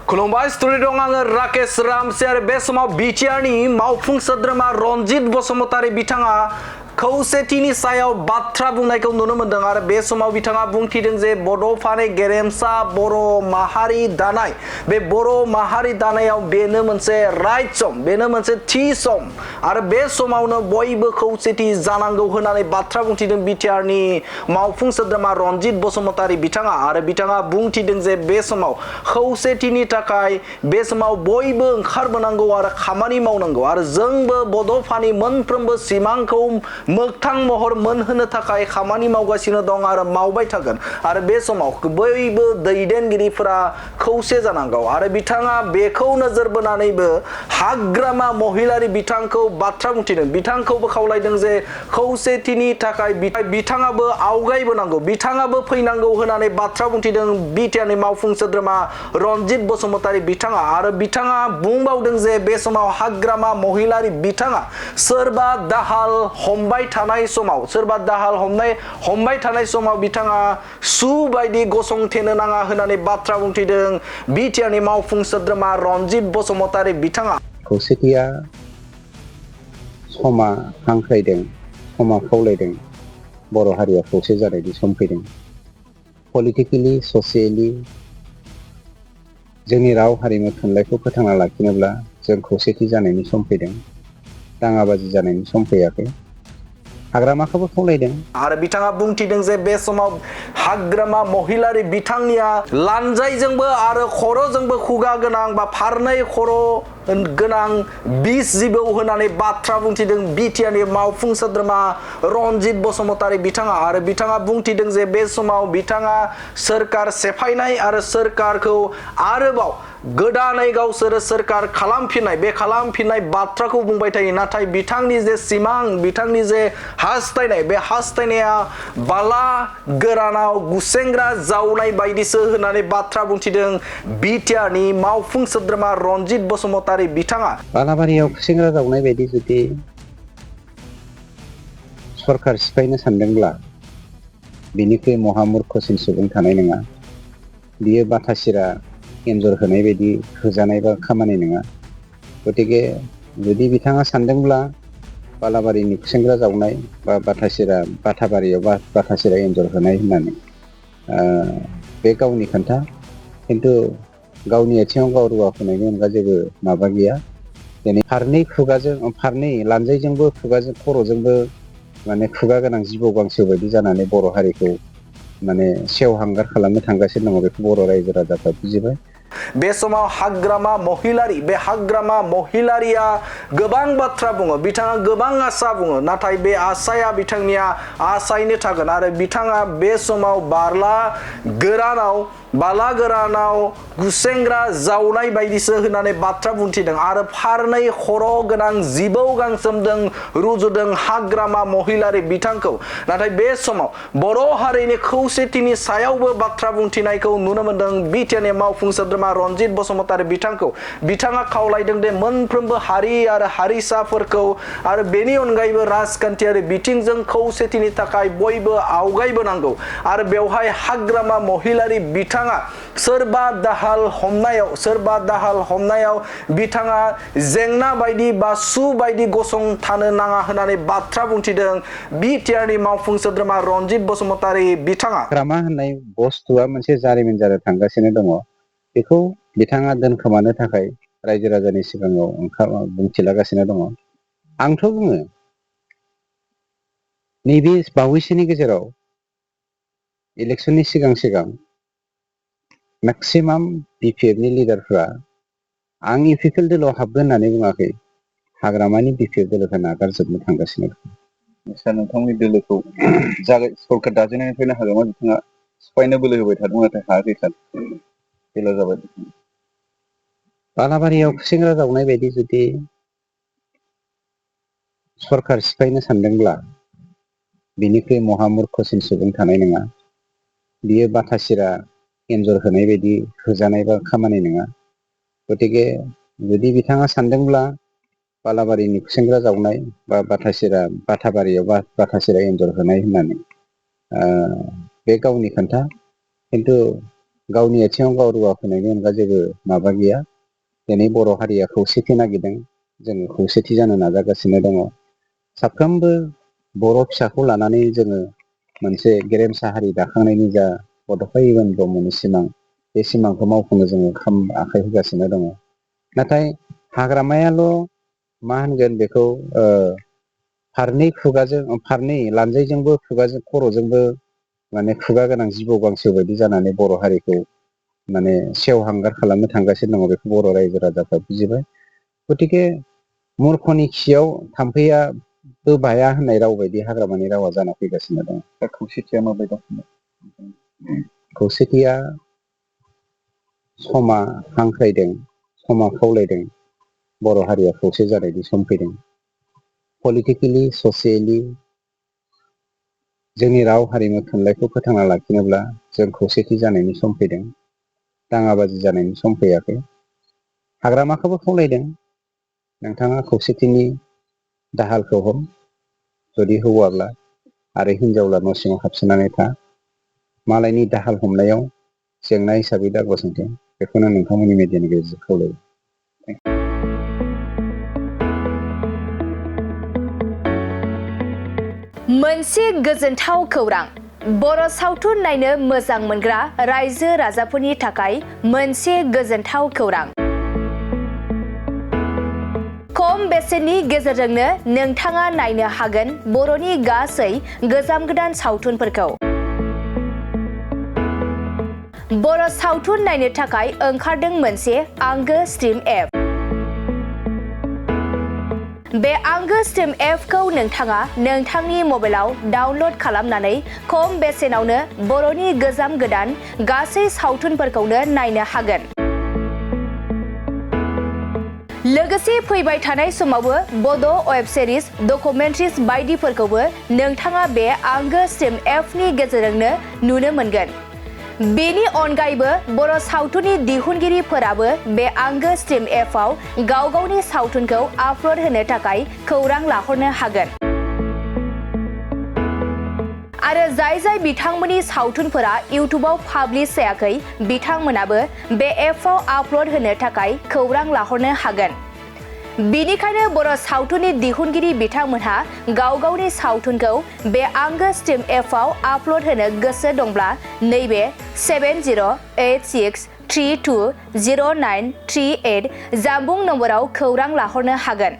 खुलुमबाय स्टुडिअ दं आङो राकेश रामसि आरो बे समाव बिटिआरनि मावफुं सोद्रोमा रनजित बसुमतारी बिथाङा खौसेथिनि सायाव बाथ्रा बुंनायखौ नुनो मोनदों आरो बे समाव बिथाङा बुंथिदों जे बड'फानि गेरेमसा बर' माहारि दानाय बे बर' माहारि दानायाव बेनो मोनसे राइट सम बेनो मोनसे थि सम आरो बे समावनो बयबो खौसेथि जानांगौ होननानै बाथ्रा बुंथिदों बिटिआरनि मावफुं सोद्रोमा रनजित बसुमतारी बिथाङा आरो बिथाङा बुंथिदों जे बे समाव खौसेथिनि थाखाय बे समाव बयबो ओंखारबोनांगौ आरो खामानि मावनांगौ आरो जोंबो बड'फानि मोनफ्रोमबो सिमांखौ मोगथां महर मोनहोनो थाखाय खामानि मावगासिनो दं आरो मावबाय थागोन आरो बे समाव बयबो दैदेनगिरिफोरा खौसे जानांगौ आरो बिथाङा बेखौ नोजोर बोनानैबो हाग्रामा महिलारि बिथांखौ बाथ्रा बुंथिदों बिथांखौबो खावलायदों जे खौसेथिनि थाखाय बिथाङाबो आवगायबोनांगौ बिथाङाबो फैनांगौ होननानै बाथ्रा बुंथिदों बिटिआरनि मावफुं सोद्रोमा रनजित बसुमतारी बिथाङा आरो बिथाङा बुंबावदों जे बे समाव हाग्रामा महिलारि बिथाङा सोरबा दाहाल हमबाय थानाय समाव सोरबा दाहाल हमबाय थानाय समाव बिथाङा सु बायदि गसंथेनो नाङा होननानै बाथ्रा बुंथिदों बिटिआरनि मावफुं सोद्रोमा रनजित बसुमतारी बिथाङा खौसेथिया समा हांख्रायदों समा खावलायदों बर' हारिया खौसे जानायनि सम फैदों पलिटिकेलि ससियेलि जोंनि राव हारिमु थुनलाइखौ फोथांना लाखिनोब्ला जों खौसेथि जानायनि सम फैदों दाङाबाजि जानायनि सम फैयाखै हाग्रामाखौबो खावलायदों आरो बिथाङा बुंथिदों जे बे समाव हाग्रामा महिलारि बिथांनिया लानजायजोंबो आरो खर'जोंबो खुगा गोनां बा फारनै खर' गोनां बिस जिबौ होननानै बाथ्रा बुंथिदों बिटिआरनि मावफुं सोद्रोमा रनजित बसुमतारी बिथाङा आरो बिथाङा बुंथिदों जे बे समाव बिथाङा सोरखार सेफायनाय आरो सोरखारखौ आरोबाव गोदानै गावसोरो सोरखार खालामफिननाय बे खालामफिननाय बाथ्राखौ बुंबाय थायो नाथाय बिथांनि जे सिमां बिथांनि जे हास्थायनाय बे हास्थायनाया बाला गोरानाव गुसेंग्रा जावनाय बायदिसो होननानै बाथ्रा बुंथिदों बिटिआरनि मावफुं सोद्रोमा रनजित बसुमतारी बिथाङा बालाबारियाव गुसेंग्रा जावनाय बायदि जुदि सरखार सिफायनो सानदोंब्ला बिनिख्रुइ महामुर्खसिन सुबुं थानाय नङा बियो बाथासिरा एन्जर होनाय बायदि होजानाय बा खामानि नङा गतिके जुदि बिथाङा सानदोंब्ला बालाबारिनि खुसेंग्रा जावनाय बा बाथाबारियाव बाथासिरा एन्जर होनाय होननानै बे गावनि खोन्था खिन्थु गावनि आथिङाव गाव रुवा फोनायनि अनगा जेबो माबा गैया दिनै फारनै खुगाजों फारनै लानजायजोंबो खुगाजों खर'जोंबो माने खुगा गोनां जिबौ गांसो बायदि जानानै बर' हारिखौ माने सेवहांगार खालामनो थांगासिनो दङ बेखौ बर' रायजो राजाफ्रा बुजिबाय बे समाव हाग्रामा महिलारि बे हाग्रामा महिलारिया गोबां बाथ्रा बुङो बिथाङा गोबां आसा बुङो नाथाय बे आसाया बिथांनिया आसायैनो थागोन आरो बिथाङा बे समाव बाला गोरानाव गुसेंग्रा जावनाय बायदिसो होननानै बाथ्रा बुंथिदों आरो फारनै खर' गोनां जिबौ गांसोमजों रुजुदों हाग्रामा महिलारि बिथांखौ नाथाय बे समाव बर' हारिनि खौसेथिनि सायावबो बाथ्रा बुंथिनायखौ नुनो मोनदों बिटिआरनि मावफुं सोद्रोमा रनजित बसुमतारी बिथांखौ बिथाङा खावलायदों दे मोनफ्रोमबो हारि आरो हारिसाफोरखौ आरो बेनि अनगायैबो राजखान्थियारि बिथिंजों खौसेथिनि थाखाय बयबो आवगायबोनांगौ आरो बेवहाय हाग्रामा महिलारि बिथाङा सोरबा दाहाल हमनायाव बिथाङा जेंना बायदि बा सु बायदि गसंथानो नाङा होननानै बाथ्रा बुंथिदों बिटिआरनि मावफुं सोद्रोमा रनजित बसुमतारी बिथाङा हाग्रामा होननाय बस्तुआ मोनसे जारिमिन जानो थांगासिनो दङ बेखौ बिथाङा दोनखोमानो थाखाय रायजो राजानि सिगाङाव बुंथिलागासिनो दङ आंथ' बुङो नैबे बावैसोनि गेजेराव इलेक्सननि सिगां मेक्सिमाम बिपिएफनि लिडारफ्रा आं इउपिपिएल दोलोआव हाबगोन होननानै बुङाखै हाग्रामानि बिपिएफ दोलोखौ नागारजोबनो थांगासिनो दं सार नोंथांनि दोलोखौ सरखार दाजेननायनिफ्रायनो हाग्रामा बिथाङा सिफायनो बोलो होबाय थादों नाथाय हायाखै सार फेलार जाबाय बालाबारियाव खुसेंग्रा जावनाय बायदि जुदि सरखार सिफायनो सानदोंब्ला बिनिख्रुइ महामुर्खसिन सुबुं थानाय नङा बियो बाथासिरा एन्जर होनाय बायदि होजानाय बा खामानि नङा गतिके जुदि बिथाङा सानदोंब्ला बालाबारिनि खुसेंग्रा जावनाय बा बाथाबारियाव बाथासिरा एन्जर होनाय होननानै बे गावनि खोन्था खिन्थु गावनि आथिङाव गाव रुवा होनायनि अनगा जेबो माबा गैया। दिनै बर' हारिया खौसेथि नागिरदों, जोङो खौसेथि जानो नाजागासिनो दङ। साफ्रोमबो बर' फिसाखौ लानानै जोङो मोनसे गेरेमसा हारि दाखांनायनि जा बड'फा इउएन ब्रह्मनि सिमां, बे सिमांखौ मावफुंनो जोङो आखाइ होगासिनो दङ। नाथाय हाग्रामायाल' मा होनगोन बेखौ फारनै लानजायजोंबो खुगाजों खर'जोंबो माने खुगा गोनां जिबौ गांसो बायदि जानानै बर' हारिखौ माने सेवहांगार खालामनो थांगासिनो दङ। बेखौ बर' रायजो राजाफ्रा बुजिबाय। गतिके मूर्खनि खियाव थाम्फैयाबो बाया होननाय राव बायदि हाग्रामानि रावा जाना फैगासिनो दं। दा खौसेथिया माबायदि जाखो? खौसेथिया समा हांख्रायदों, समा खावलायदों, बर' हारिया खौसे जानायनि सम फैदों। पलिटिकेलि, ससियेलि जोंनि राव हारिमु थुनलाइखौ फोथांना लाखिनोब्ला जों खौसेथि जानायनि सम फैदों, दाङाबाजि जानायनि सम फैयाखै। हाग्रामाखौबो खावलायदों, नोंथाङा खौसेथिनि दाहालखौ हम, जुदि हौवाब्ला आरो हिनजावब्ला न' सिङाव हाबसोनानै था। मालायनि दाहाल हमनायाव जेंना हिसाबै दा गसंथों। बेखौनो नोंथांमोननि मिडियानि गेजेरजों खावलायो। मोनसे गोजोनथाव खौरां। बर' सावथुन नायनो मोजां मोनग्रा रायजो राजाफोरनि थाखाय मोनसे गोजोनथाव खौरां। खम बेसेननि गेजेरजोंनो नोंथाङा नायनो हागोन बर'नि गासै गोजाम गोदान सावथुनफोरखौ। बर' सावथुन नायनो थाखाय ओंखारदों मोनसे आंगो स्ट्रिम एप। बे आंगो स्ट्रिम एपखौ नोंथाङा नोंथांनि मबाइलाव डाउनल'ड खालामनानै खम बेसेनावनो बर'नि गोजाम गोदान गासै सावथुनफोरखौनो नायनो हागोन। लोगोसे फैबाय थानाय समावबो बड' वेब सिरिज, डकुमेन्ट्रिज बायदिफोरखौबो नोंथाङा बे आंगो स्ट्रिम एपनि गेजेरजोंनो नुनो मोनगोन। बेनि अनगायैबो बर' सावथुननि दिहुनगिरिफोराबो बे आंगो स्ट्रिम एपआव गाव गावनि सावथुनखौ आपल'ड होनो थाखाय खौरां लाहरनो हागोन। आरो जाय बिथांमोननि सावथुनफोरा इउटुबाव पाब्लिश जायाखै, बिथांमोनाबो बे एपआव आपल'ड होनो थाखाय खौरां लाहरनो हागोन। बेनिखायनो बर' सावथुननि दिहुनगिरि बिथांमोनहा गाव गावनि सावथुनखौ बे आंगो स्ट्रिम एपआव आपल'ड होनो गोसो दंब्ला नैबे 7086320938 जानबुं नम्बराव खौरां लाहरनो हागोन।